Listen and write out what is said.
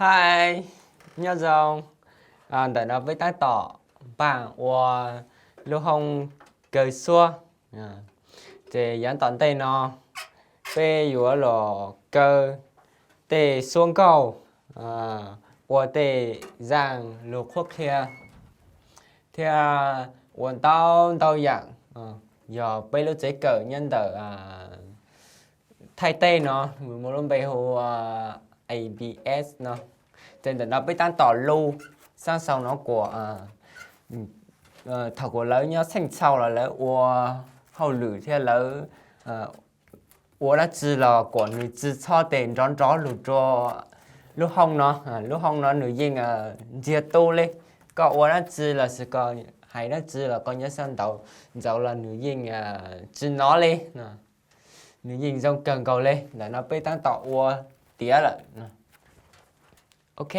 Hais, nyob zoo. Ntawm no peb tab tom npaj ua lub hoob kaw xuab. Ces yav tom ntej no peb yuav los kaw tej xuab nkauj, ua tej zaj lus qhuab qhia thiab ua ntau ntau yam. Yog peb lub tsev kawm nyob ntawm Thaib teb no, muaj lub npe hu ua A B S no. Ces ntawm no peb tab tom lub xab xaus no kuas thaum kuas lawv nyob xeej txhau los lawv ua hauj lwm thiab lawv ua dab tsi los kuas nws tsis txhob tes nrov nrov lus rua lub hoob no. Lub hoob no nws yeej ntxiag tu li. Koj ua dab tsi los sis koj hais dab tsi los koj nyob sab nraud ntxaus los nws yeej tsis hnov li. Nws yeej zoo kawg nkaus li. Ntawm no peb tab tom ua tiav lawm. Ok.